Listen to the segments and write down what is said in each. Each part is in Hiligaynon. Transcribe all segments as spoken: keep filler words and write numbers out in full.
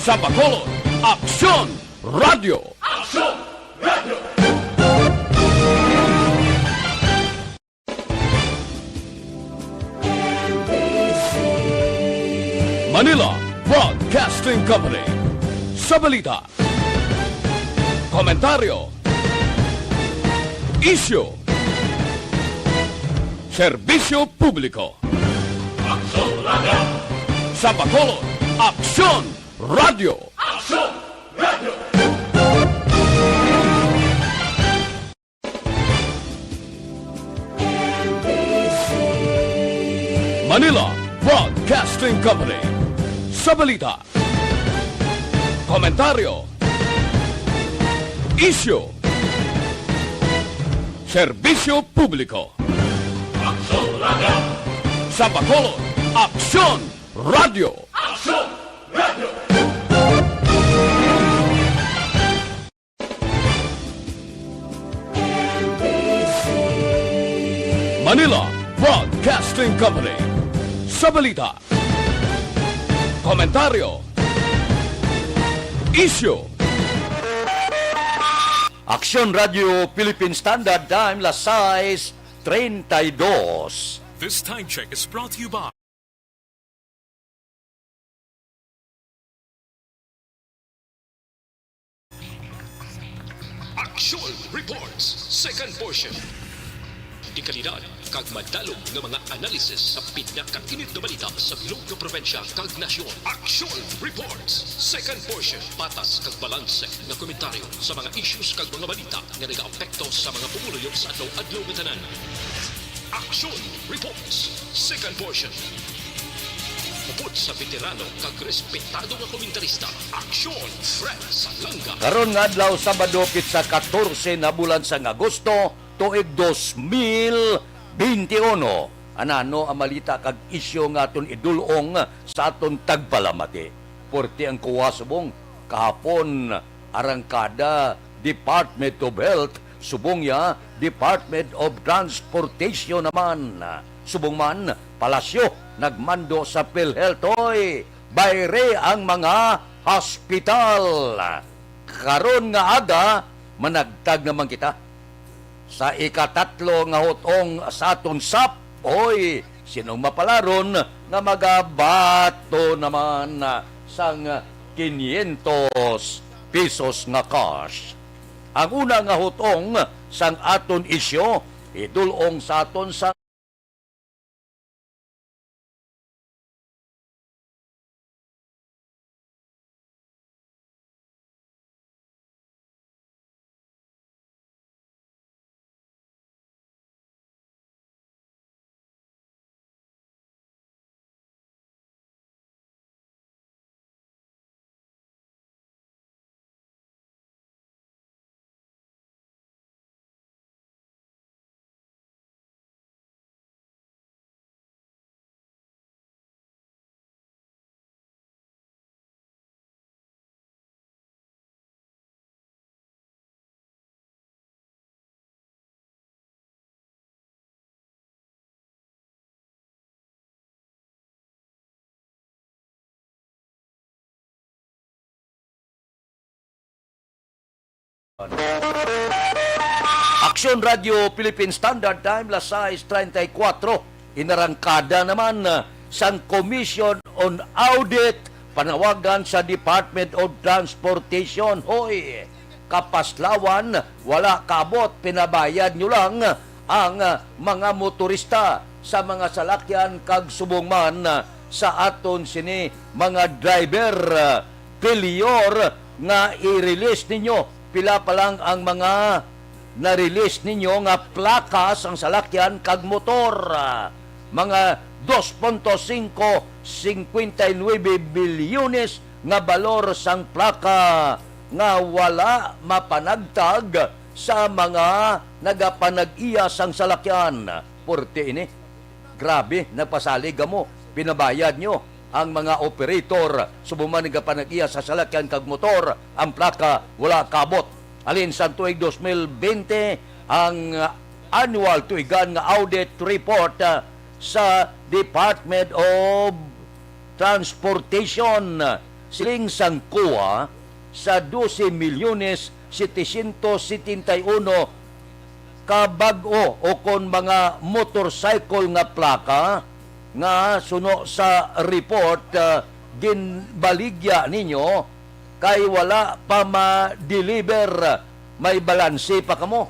Sa Bacolod, Aksyon Radyo. Aksyon Radyo. Manila Broadcasting Company. Sa balita, komentaryo, isyu, serbisyo publiko. Aksyon Radyo. Sa Bacolod, Aksyon Radyo. Aksyon Radyo. Manila Broadcasting Company. Sa balita, komentaryo, isyu, serbisyo publiko. Aksyon Radyo. Sa Bacolod, Aksyon Radyo. Aksyon Radyo. Manila Broadcasting Company. Sa balita, komentaryo, isyu. Aksyon Radyo Philippine Standard Time, las sais treinta y dos. This time check is brought to you by Action Reports, second portion. Dekalidad kag madalom nga mga analisis sa pinakainit nga balita sa bilog nga probinsya kag nasyon. Action Reports, second portion. Patas kag balanse nga komentaryo sa mga issues kag mga balita nga nagaapekto sa mga pumuluyo sa adlaw-adlaw nga tanan. Action Reports, second portion. Upod sa veterano kag respetado nga komentarista, Aksyon Fred Salanga. Karon nga adlaw, Sabado, petsa katorse na bulan sang Agosto, tuig dos mil benti uno. Anano ang malita kag isyu nga aton idul-ong sa aton tagpalamati? Puwerte ang kuwa subong kahapon, arangkada Department of Health, subong ya Department of Transportation naman. Subong man, palasyo, nagmando sa PhilHealth, oy, bayre ang mga hospital. Karon nga aga, managtag naman kita sa ikatatlo nga hutong sa aton sap. Hoy, sinong mapalaron nga magabato naman sang kinyentos pesos nga cash? Ang una nga hutong sang aton isyu, idul-ong sa aton sa Aksyon Radyo Philippine Standard Time, las sais treinta y cuatro. Inarangkada naman, ah, sang Commission on Audit, panawagan sa Department of Transportation. Hoy, kapaslawan, wala kaabot, pinabayad nyo lang ang, ah, mga motorista sa mga salakyan kag subong man, ah, sa aton sini mga driver, ah, failure nga i-release ninyo. Pila pa lang ang mga na-release ninyo nga plaka sang salakyan kag motor? Ah, mga dos punto singko, cincuenta y nueve bilyones nga balor sang plaka nga wala mapanagtag sa mga nagapanag-iya sang salakyan. Puwerte ini. Grabe, nagpasalig kamo. Pinabayad nyo ang mga operator, subong man nagapanag-iya sa salakyan kag motor, ang plaka wala kaabot. Halin sa tuig dos mil bente, ang, ah, annual tuigan nga audit report, ah, sa Department of Transportation, ah, siling sang COA, sa dose milyones setecientos setenta y uno ka bag-o o kon mga motorcycle nga plaka nga suno sa report, ah, ginbaligya ninyo kay wala pa ma-deliver, may balanse pa kamo.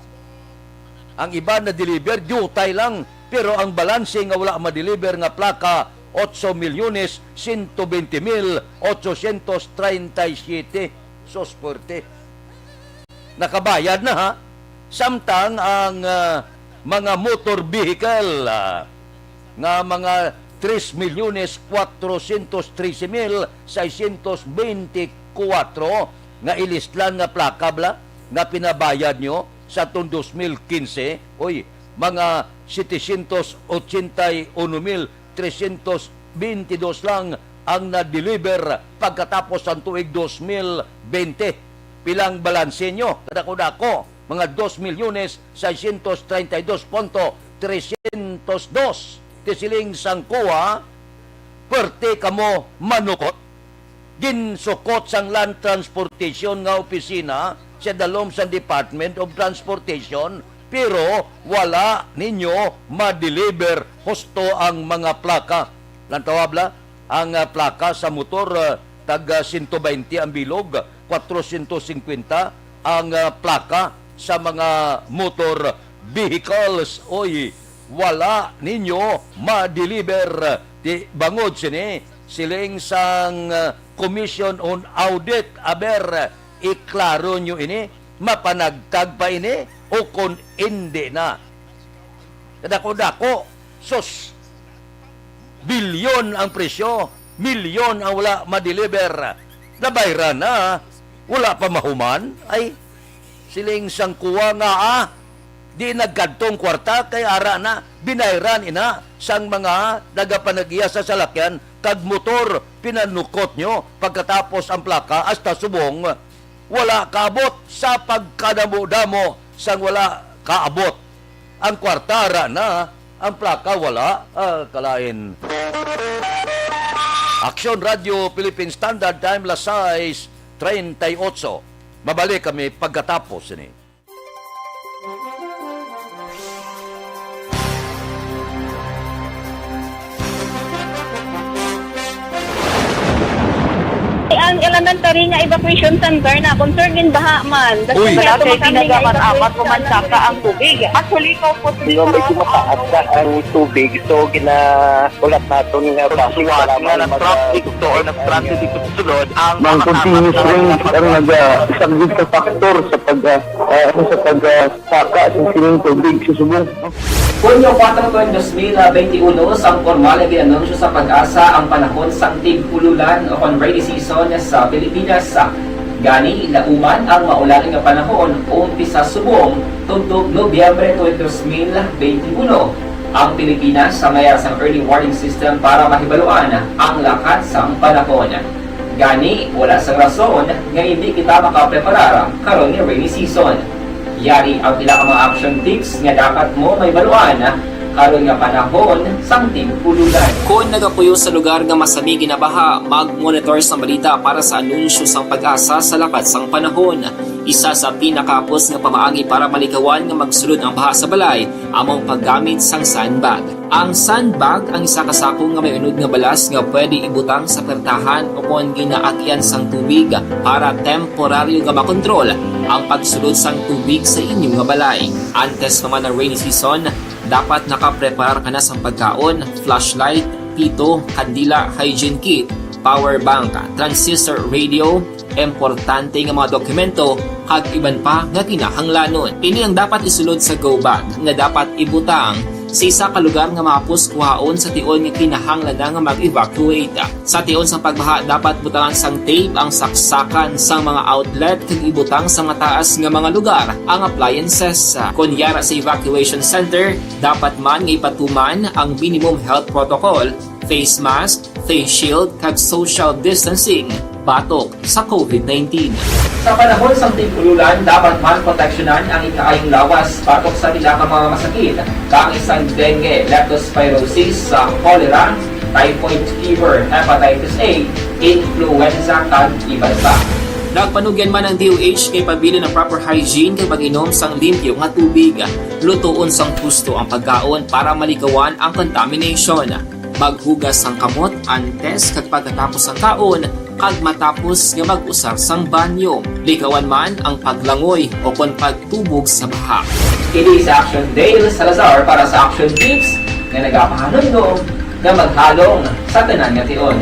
Ang iban na-deliver, diutay lang, pero ang balanse nga wala ma-deliver nga plaka, otso milyones sento bente mil ochocientos treinta y siete. Sus, puwerte. Nakabayad na, ha? Samtang ang, ah, mga motor vehicle, ah, nga mga tres milyones cuatrocientos trece mil seiscientos veinticuatro nga ilistlan nga plaka bala nga pinabayad nyo sa atong dos mil quince, oy, mga setecientos ochenta y uno mil trescientos beintidos lang ang na-deliver pagkatapos sang tuig dos mil bente. Pilang balanse nyo? Kadako-dako, mga dos milyones seiscientos treinta y dos punto trescientos dos. Ti siling sang COA, perte kamo manukot. Ginsukot sang Land Transportation nga opisina sa dalom sang Department of Transportation, pero wala ninyo ma-deliver husto ang mga plaka. Lantawa bala, ang, ah, plaka sa motor, ah, tag, ah, sento baynte ang bilog, kwatro sento singkwenta ang, ah, plaka sa mga motor vehicles. Oy, wala ninyo ma-deliver. Ti bangod sini, siling sang, ah, Commission on Audit, aber, iklaro nyo ini, mapanagtag pa ini o kon indi na. Kadako-dako, sus, bilyon ang presyo, milyon ang wala ma-deliver. Nabayran na, wala pa mahuman. Ay, siling sang COA nga, ah, di nagkadtong kwarta kay ara na, binayran ina sang mga nagapanag-iya sa salakyan kag motor, pinanukot nyo pagkatapos ang plaka hasta subong wala kaabot sa pagkadamo-damo sang wala kaabot. Ang kwarta ara na, ang plaka wala, ah, kalain. Aksyon Radio Philippine Standard Time, las sais treinta y ocho. Mabalik kami pagkatapos ini. Ang elementary nga evacuation center na concern gin baha man. Uy. Wala kay tinaga man, apat ko man saka ang tubig. Actually, ko po. Di ba, medyo mataas na ang tubig, so gina-, ulat naton nga traffic, salamat nga na-traffic to or na-stranded dito sa sulod ang mga continuous rain ang naga-, isa gid ka factor sa pag, ah, ah, ano, sa pag, ah, saka sa sining tubig sa subong. Hunyo kuwatro, tuig dos mil bente uno, sang pormal nga gin-anunsyo sa PAGASA ang panahon sang tig-ululan o kon rainy season sa Pilipinas. Gani, lauman ang maulan nga panahon, umpisa subong tubtob Nobyembre tuig dos mil bente uno. Ang Pilipinas may ara sang early warning system para mahibaluan ang lakat sang panahon. Gani, wala sang rason nga indi kita makapreparar karon nga rainy season. Yari ang pila ka mga action tips nga dapat mo mahibaluan karon nga panahon sang tig-ululan. Kon nagapuyo sa lugar nga masami ginabaha, mag-monitor sang balita para sa anunsyo sang PAGASA sa lakat sang panahon. Isa sa pinakahapos nga pamaagi para malikawan nga magsulod ang baha sa balay amo ang paggamit sang sandbag. Ang sandbag ang isa ka sako nga may unod nga balas nga pwede ibutang sa pertahan o kon ginaagyan sang tubig para temporaryo nga makontrol ang pagsulod sang tubig sa inyo nga balay. Antes pa man ang rainy season, dapat nakapreparar ka na sang pagkaon, flashlight, pito, kandila, hygiene kit, power bank, transistor radio, importante nga mga dokumento, kag iban pa nga kinahanglanon. Ini ang dapat isulod sa go bag nga dapat ibutang sa isa ka lugar nga mahapos kuhaon sa tion nga kinahanglan na nga mag-evacuate. Sa tion sang pagbaha, dapat butangan sang tape ang saksakan sang mga outlet kag ibutang sa mataas nga mga lugar ang appliances. Kon yara sa evacuation center, dapat man nga ipatuman ang minimum health protocol, face mask, face shield, kag social distancing batok sa COVID nineteen. Sa panahon sang tig-ululan, dapat man proteksyonan ang ikaayong lawas batok sa pila ka mga masakit, kaangay sang dengue, leptospirosis, sa cholera, typhoid fever, hepatitis A, influenza, kag iban pa. Nagpanugyan man ang D O H nga ipabilin ang proper hygiene kag pag-inom sang limpyo nga tubig. Lutoon sang husto ang pagkaon para malikawan ang contamination. Maghugas sang kamot antes kag pagkatapos sang kaon, kag matapos nga mag-usar sang banyo. Likawan man ang paglangoy o kon pagtubog sa baha. Kini si Action Dale Salazar para sa Action Tips nga nagapahanumdom nga maghalong sa tanan nga tion.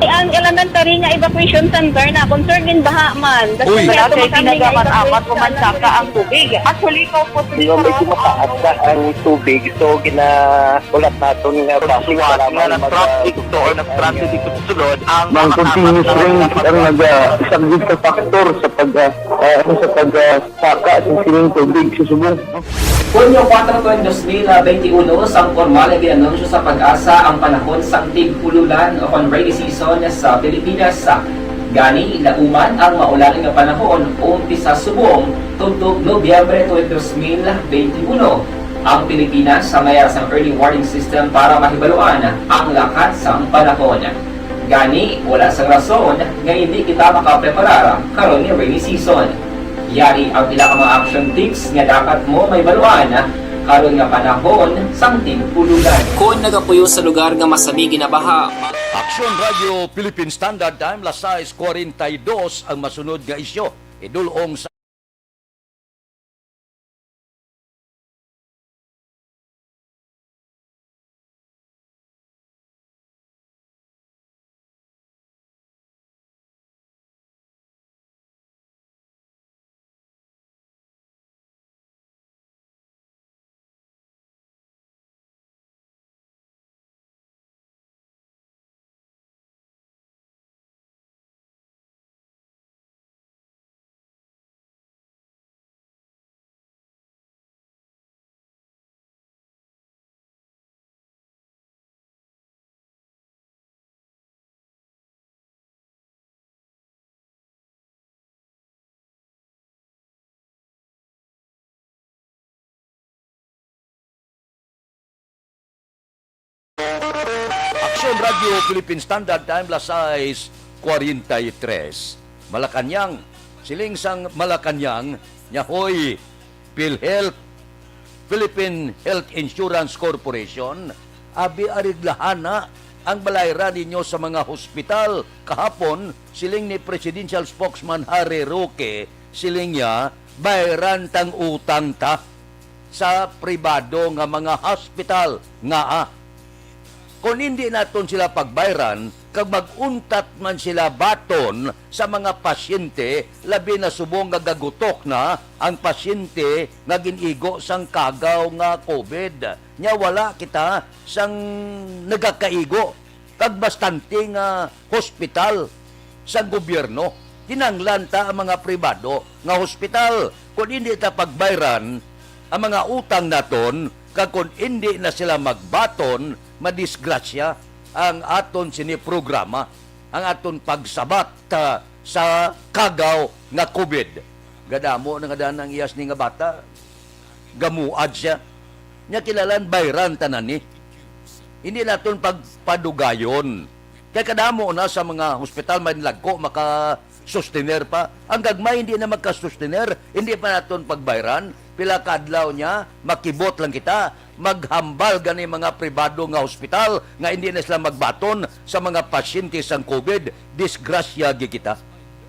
Ang elementary nga evacuation center na concerned in baha man. Uy. Kaya Wala kay tumakami nga pinagamat-amat evacuation man saka ang tubig. Actually, ikaw po, Hindi, medyo mataas na ang tubig. So, gina-, ulat naton nga Pagsuwat para nga man mag-, nag-traffic to or nag-traffic ang ito sulod, ang Mang makakamit continuous lang rain ang ang nag-, ah, isang sa factor sa pag, ah, ah, ano, sa pag, ah, saka sa sining tubig sa subong. Hunyo kuwatro, twenty, dos mil benti uno, sang pormal nga gin-anunsyo sa PAGASA ang panahon sang tig-ululan o kon rainy season sa Pilipinas. Gani, lauman ang maulan nga panahon, umpisa subong tubtob Nobyembre twenty, dos mil benti uno. Ang Pilipinas sa may sang early warning system para mahibaluan ang lakat sang panahon. Gani, wala sang rason nga hindi kita makapreparar karon nga rainy season. Yari ang pila ka mga action tips nga dapat mo mahibaluan karon nga panahon sang tig-ululan. Kon nagapuyo sa lugar nga masami ginabaha, Aksyon Radio Philippine Standard Time, las sais kuwarenta y dos ang masunod nga isyu. Idul-ong sa Aksyon Radio Philippine Standard Time, las sais kuwarenta y tres. Malacañang, siling sang Malacañang, nya hoy, PhilHealth, Philippine Health Insurance Corporation, abi, areglahan na ang balayra ninyo sa mga hospital. Kahapon, siling ni Presidential Spokesman Harry Roque, siling niya, bayran tang utang ta sa pribado nga mga hospital. Ngaa? Kon indi naton sila pagbayran, kag mag-untat man sila baton sa mga pasyente, labi na subong nga gagutok na ang pasyente nga gin-igo sang kagaw nga COVID. Nya wala kita sang nagakaigo kag bastante nga hospital sang gobyerno. Kinahanglan ta ang mga pribado nga hospital. Kon indi ta pagbayran ang mga utang naton, kag kon indi na sila magbaton, madisgrasya ang aton sini programa, ang aton pagsabat, ah, sa kagaw nga COVID. Gadamo na nga daan ang iyas ni nga bata. Gamuad siya. Nya kinahanglan bayran tanan ni. Hindi naton pagpadugayon. Kay kadamo na sa mga hospital may lagko makasustener pa. Ang gagmay hindi na magkasustener, hindi pa naton pagbayran. Pila ka adlaw niya, makibot lang kita. Maghambal gani mga pribado nga hospital nga hindi na sila magbaton sa mga pasyente sang COVID. Disgrasya gyud kita.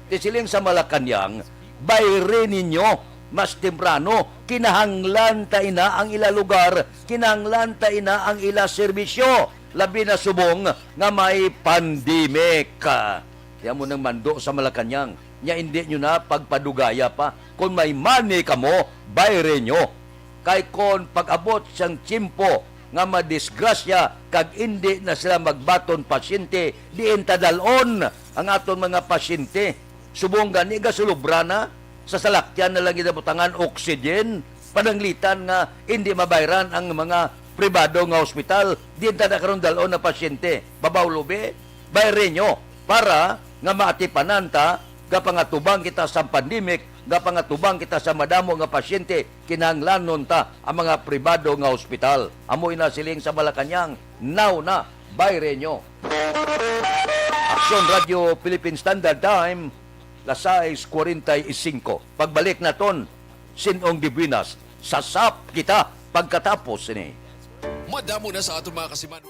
Ti siling sa Malacañang, bayri ninyo mas temprano, kinahanglan ta ina ang ila lugar, kinahanglan ta ina ang ila serbisyo, labi na subong nga may pandemic. Kaya mo nang mando sa Malacañang, nya indi nyo na pagpadugaya pa. Kung may money kamo, bayri nyo. Kay kon pag-abot sang tiyempo nga madisgrasya kag indi na sila magbaton pasyente, diin ta dal-on ang aton mga pasyente? Subong gani gasulubra na sa salakyan na lang ginabutangan oxygen, pananglitan nga indi mabayran ang mga pribado nga hospital, diin ta na karon dal-on ang pasyente? Babaw lubi, bayri nyo para nga maatipanan ta, gapangatubang kita sa pandemic, nga pangatubang kita sa madamo nga pasyente, kinahanglanon ta ang mga pribado nga hospital. Amo ina siling sa Malacañang, "Now na, bayre nyo." Aksyon Radio Philippine Standard Time, las sais cuarenta y cinco. Pagbalik naton, sin-ong dibuenas, sasap kita pagkatapos sini. Madamo na sa aton mga kasiman.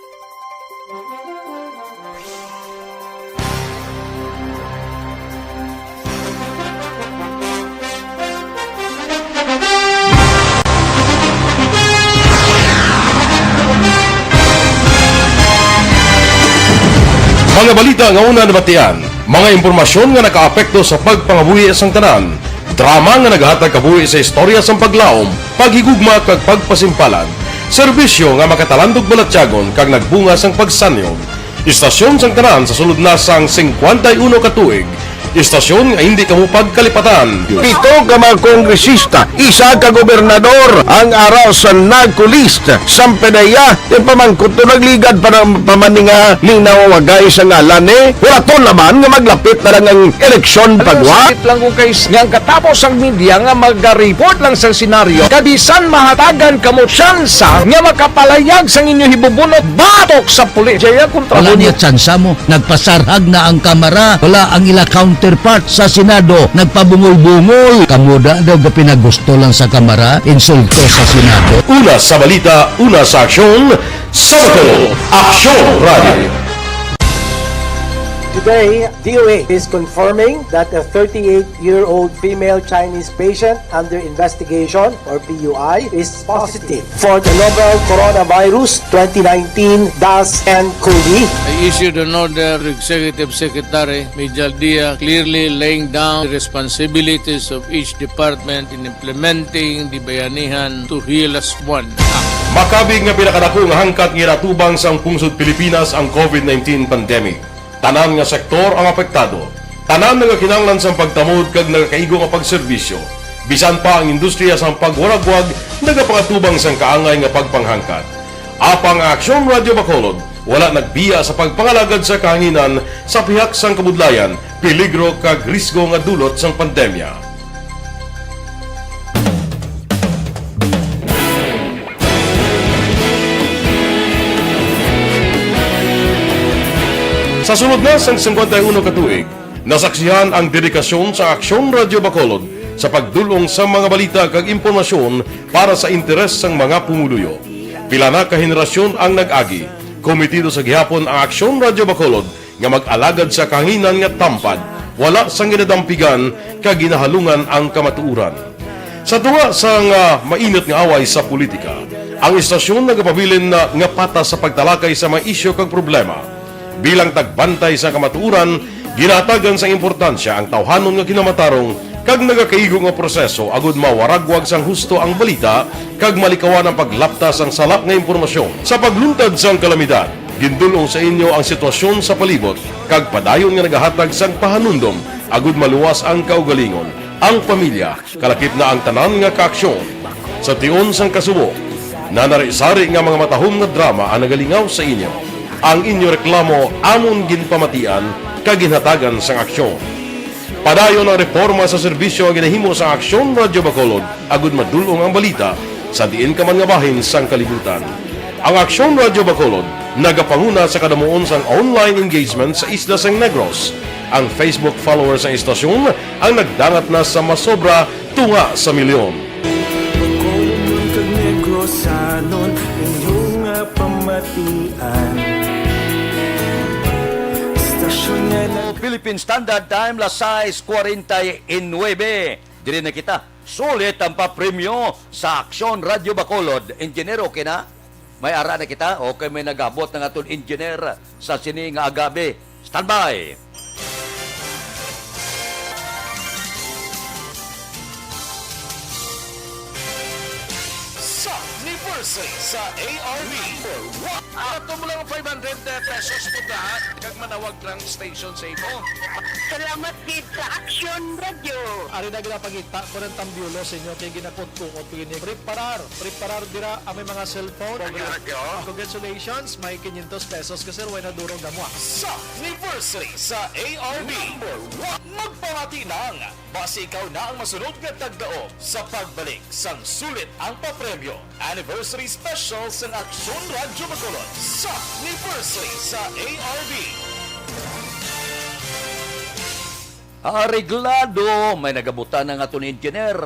Mga balita nga una nabatian, mga impormasyon nga nakaapekto sa pagpangabuhi sang tanan, drama nga naghatag kabuhi sa istorya sang paglaom, paghigugma kag pagpasimpalan, serbisyo nga makatalandog balatyagon kag nagbunga sang pagsanyog. Istasyon sang tanan sa sulod na sang singkwenta y uno ka tuig. Istasyon nga hindi kamo pagkalipatan. Pito ka mga kongresista, isa ka gobernador ang ara sa NAGCO list. Sang P D E A, ti pamangkot to nagligad pa ng pamaninga linawagay sa ngalan ni. Wala to naman nga maglapit na lang ang eleksyon pagwa. Sakit lang kung kay nga ang katapos ang media nga magariport lang sa senaryo. Kabisan mahatagan kamo tsansa nga makapalayag sang inyo hibubunot batok sa pulis. Jaya kontra Wala mo niya tsansa mo. Nagpasarhag na ang Kamara. Wala ang ila counterpart sa Senado. Nagpabungol-bungol. Kamo da daw gapinagusto lang sa Kamara, insulto sa Senado. Una sa balita, una sa aksyon, sa Bacolod, Aksyon Radio. Today, D O H is confirming that a thirty-eight-year-old female Chinese patient under investigation, or P U I, is positive for the novel coronavirus twenty nineteen dash N cov. I issued an order to Executive Secretary Mijal Dia, clearly laying down the responsibilities of each department in implementing the Bayanihan to Heal As One Act. Makabig nga pinakadako nga hangkat nga ginatubang sang pungsod Pilipinas ang COVID nineteen pandemic. Tanan nga sektor ang apektado. Tanan nagakinahanglan sang pagtamod kag nagakaigo nga pagserbisyo. Bisan pa ang industriya sang pagwaragwag nagapangatubang sang kaangay nga pagpanghangkat. Apang ang Aksyon Radio Bacolod wala nagbiya sa pagpangalagad sa kahanginan sa pihak sang kabudlayan, peligro kag risgo nga dulot sang pandemya. Sa sulod na sang singkwenta y uno ka tuig, nasaksihan ang dedikasyon sa Aksyon Radio Bacolod sa pagdul-ong sa mga balita kag impormasyon para sa interes sang mga pumuluyo. Pila na ka henerasyon ang nag-agi. Komitido sa gihapon ang Aksyon Radio Bacolod nga mag-alagad sa kahanginan nga tampad, wala sang ginadampigan kag ginahalungan ang kamatuoran. Sa tunga sang, ah, mainit nga away sa politika, ang istasyon nagapabilin na nga patas sa pagtalakay sa mga isyu kag problema. Bilang tagbantay sa kamatuoran, ginahatagan sang importansya ang tawhanon nga kinamatarong kag nagakaigo nga proseso agud mawaragwag sang husto ang balita kag malikawan ang paglapta sang sala nga impormasyon. Sa pagluntad sang kalamidad, gindul-ong sa inyo ang sitwasyon sa palibot kag padayon nga nagahatag sang pahanumdom agud maluwas ang kaugalingon, ang pamilya, kalakip na ang tanan nga kaaksyon. Sa tion sang kasubo, nanari-sari nga mga matahom nga drama ang nagalingaw sa inyo. Ang inyo reklamo amon ginpamatian kag ginhatagan sang aksyon. Padayon ang reporma sa serbisyo nga ginahimo sa Aksyon Radyo Bacolod agud madul-ong ang balita sa diin ka man nga bahin sang kalibutan. Ang Aksyon Radyo Bacolod nagapanguna sa kadamuon sang online engagement sa isla sang Negros. Ang Facebook followers sang istasyon ang nagdangat na sa masobra tunga sa milyon. Bacolodnon kag Negrosanon, inyo nga pamatian. Istasyon nga na- Philippine Standard Time, las sais cuarenta y nueve. Diri na kita. Sulit ang papremyo sa Aksyon Radyo Bacolod. Engineer, okay na? May ara na kita? Okay, may nagabot na nga aton engineer sa sini nga agabi. Standby! Sa Niver Sa A R B. Ato mo lang five hundred pesos mo da, kag manawag lang station sa imo. Salamat gid sa Action Radio. Ari na ginapangita ko ng tambyulo sa inyo kay ginakutkuot ko ini. Preparar, preparar dira ang may mga cellphone. Action Radio. Congratulations, may quinientos pesos ka, sir, way na durong gamwa. Sa anniversary sa A R B. Number one. Magpamati lang. Basi ikaw na ang masunod nga tagdaog sa pagbalik sang Sulit ang Papremyo Anniversary Special sang Aksyon Radyo Bacolod sa Anniversary sa A R B. Areglado, may nagabutan ang aton engineer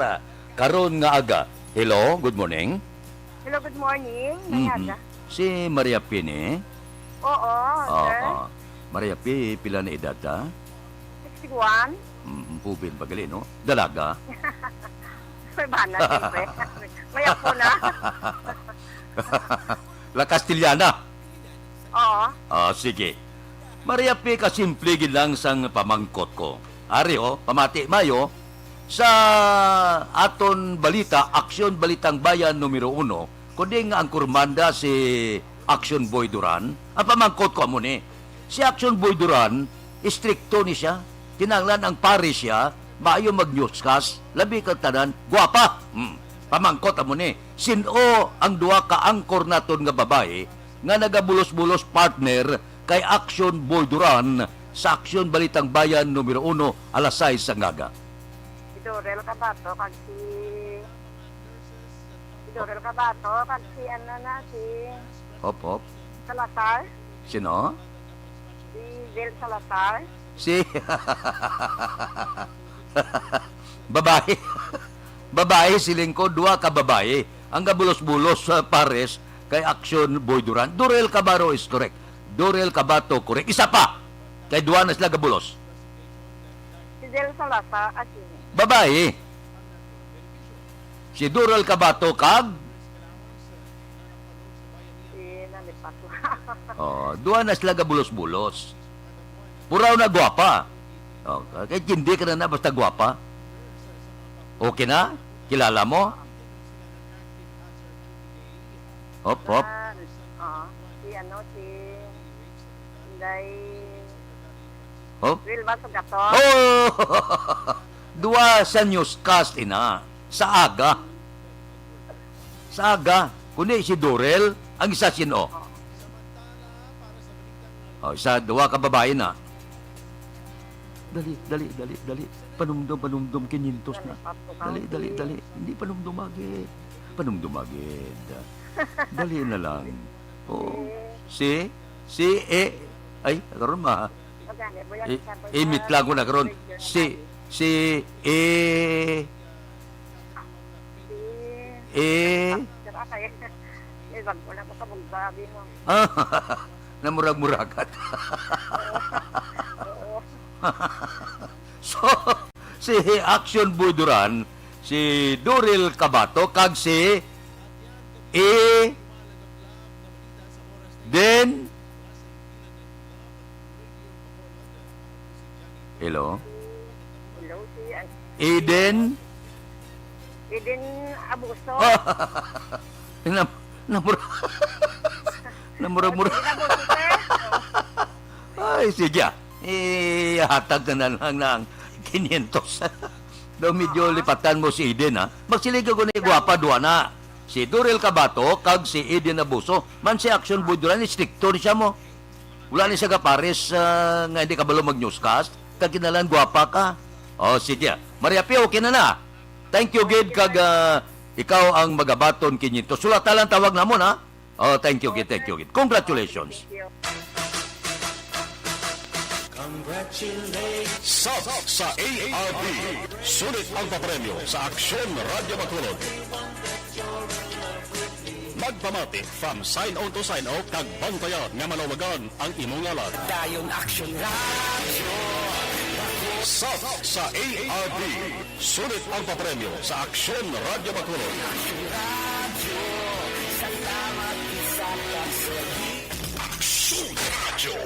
karon nga aga. Hello, good morning. Hello, good morning. Mhm. May aga. Si Maria Pini? Oo, sir. Oo. Maria P, pila na edad ta? Sixty-one. Mm, pubin pa gali, no? Dalaga? May bana, siyempre. May apo na. La Castellana. Oo. Ah, sige. Maria P, kasimple gid lang sang pamangkot ko. Ari, oh, pamati mayo sa aton balita, Aksyon Balitang Bayan numero uno, kundi nga ang kurmanda si Action Boy Duran. Ang pamangkot ko amo ni, si Action Boy Duran, istrikto ni siya. Kinahanglan ang pares siya, maayo mag-newscast, labi kag tanan, gwapa. Hmm. Pamangkot amo ni, sin-o ang duha ka anchor naton nga babayi nga nagabulos-bulos partner kay Action Boy Duran sa Aksyon Balitang Bayan numero uno, alas sais sa aga? Si Dorel Cabato kag si, si Dorel Cabato kag si ano na, si Hop, hop. Salazar. Sino? Si Del Salazar. Si babae. Babae, siling ko, duha ka babae ang gabulos-bulos sa pares kay Action Boy Duran. Dorel Cabato is correct. Dorel Cabato, correct. Isa pa. Kay duha na sila gabulos. Si Del Salazar, ah, sino? Babae. Si Dorel Cabato kag Si nalipat ko. Oh, duha na sila gabulos-bulos. Puraw na gwapa. Oh, kay hindi ka na, na basta gwapa. Okay na? Kilala mo? Hop, hop. Ah, oo. Si ano, si Inday Hop. Wilma Sugaton. Oh! Duha sa newscast, ina. Sa aga. Sa aga. Kundi si Dorel, ang isa sino? Oh, isa, duha ka babae na. Dali, dali, dali, dali. Panumdom, panumdom, quinientos na. Dali, dali, dali. Hindi, panumdom agad. Panumdom agad. Dali na lang. Oo. Si, si, eh, ay, karon ma. I-, imit lang ko na karon. Si, si, eh, eh. May bag-o na ko sa bugbabi mo. Namurag-muragat. Oo. So, si Action Boy Duran, si Dorel Cabato, kag si Eden. Hello? Hello, si, ah, Eden? Eden Abuso. Nam-, namura-, namura-mura. Eden Abuso, sir. Ay, sige, ah. Ihatag na lang ng quinientos. Daw medyo lipatan mo si Eden, ha? Magsiling ko ni gwapa, duha na. Si Dorel Cabato kag si Eden Abuso. Man si Action Boy Duran, istrikto ni siya mo. Wala ni siya kapares, ah, nga hindi kabalo mag-newscast. Kag kinahanglan gwapa ka. Oh, sige. Maria P, okay na na. Thank you, gid, kag, ah, ikaw ang magabaton quinientos. Sulata lang tawag namon, ha? Oh, thank you, gid, thank you, gid. Congratulations. Thank you. Sub sa A R B. Sulit ang papremyo sa Aksyon Radyo Bacolod. Magpamati from sign on to sign off kag bantayan nga malawagan ang imong ngalan. Dayon Aksyon Radyo. Sub sa A R B. Sulit ang papremyo sa Aksyon Radyo Bacolod. Aksyon Radyo.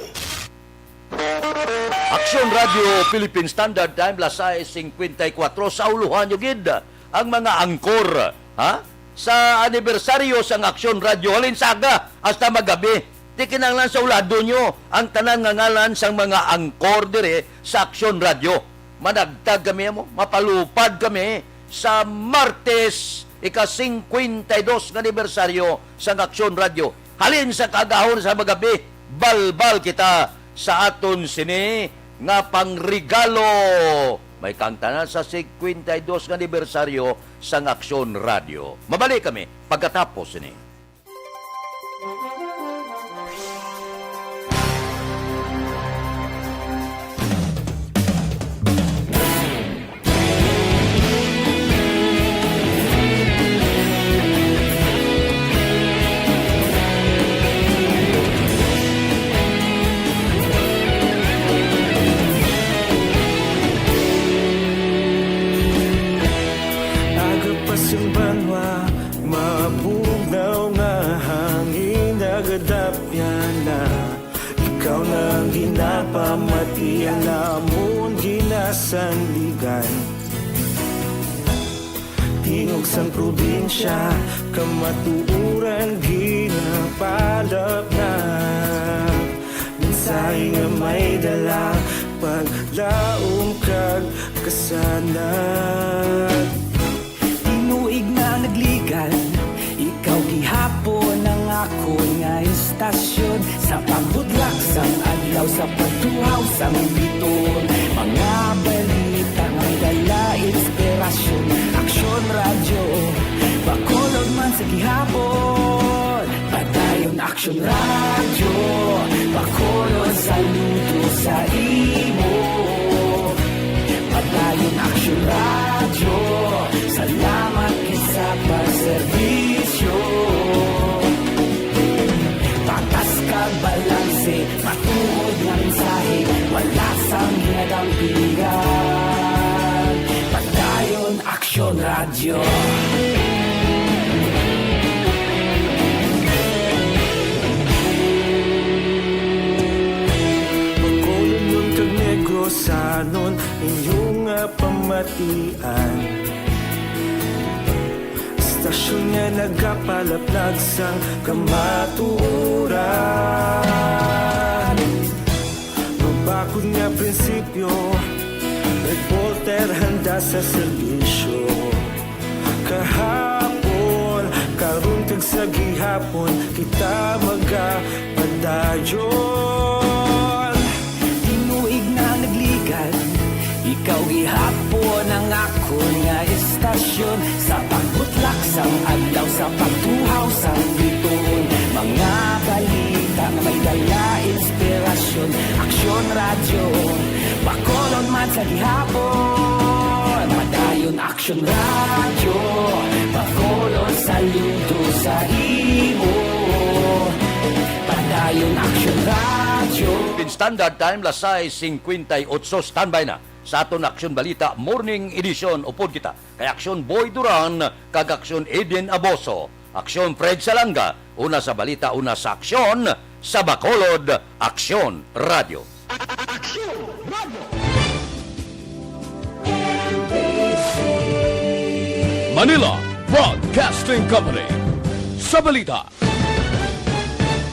Aksyon Radyo Philippine Standard Time, las sais cincuenta y cuatro. Sa ulohan nyo gid ang mga angkor, ha? sa anibersaryo sang Aksyon Radyo, halin sa aga hasta magabi. Ti kinahanglan sa ulado nyo ang tanan nga ngalan sang mga angkor diri sa Aksyon Radyo. Managtag kami mo, mapalupad kami sa Martes, ika-singkwenta y dos nga anibersaryo sang Aksyon Radyo. Halin sa kaagahon sa magabi, balbal kita sa aton sini nga pangregalo. May kang tanan sa singkwenta y dos nga anibersaryo sang Aksyon Radyo. Mabalik kami pagkatapos sini. Aga pa sang banwa, mabugnaw nga hangin nagadapyan na. Ikaw na ang ginapamati, ang amon ginasandigan. Tingog sang probinsya, kamatuoran ginapalapnag. Mensahe nga may dala, paglaom kag kasanag. Tinuig na nagligan, ikaw gihapon ang akon nga istasyon. Sa pagbutlak sang adlaw, sa pagtuhaw sang biton, mga balita nga may dala inspirasyon. Aksyon Radyo, Bacolod man sa gihapon. Padayon Aksyon Radyo, Bacolod, saludo sa imo. Padayon Aksyon Radyo, salamat gid sa pagserbisyo. Patas kag balanse, matuod nga mensahe, wala sang ginadampingan. Padayon Aksyon Radyo. Bacolodnon kag Negrosanon, inyo nga pamatian. Istasyon nga nagapalaplag sang kamatuoran. Mabakod nga prinsipyo, reporter handa sa serbisyo. Kahapon, karon kag sa gihapon, kita magapadayon. Tinuig na nagligan, ikaw gihapon ang akon nga istasyon. Sa pagbutlak sang adlaw, sa pagtuhaw sang bituon, mga balita nga may dala inspirasyon. Aksyon Radyo, Bacolod man sa gihapon. Padayon Aksyon Radyo, Bacolod, saludo sa imo. Padayon Aksyon Radyo. Philippine Standard Time, las sais singkwenta y otso. Standby na sa aton Aksyon Balita Morning Edition. Upod kita kay Aksyon Boy Duran kag Aksyon Eden Aboso. Aksyon Fred Salanga, una sa balita, una sa aksyon, sa Bacolod, Aksyon Radyo. Aksyon Radyo. Manila Broadcasting Company. Sa balita,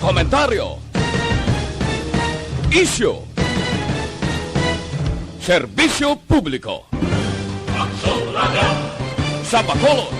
komentaryo, isyu, serbisyo publiko. Aksyon Radyo. Sa Bacolod,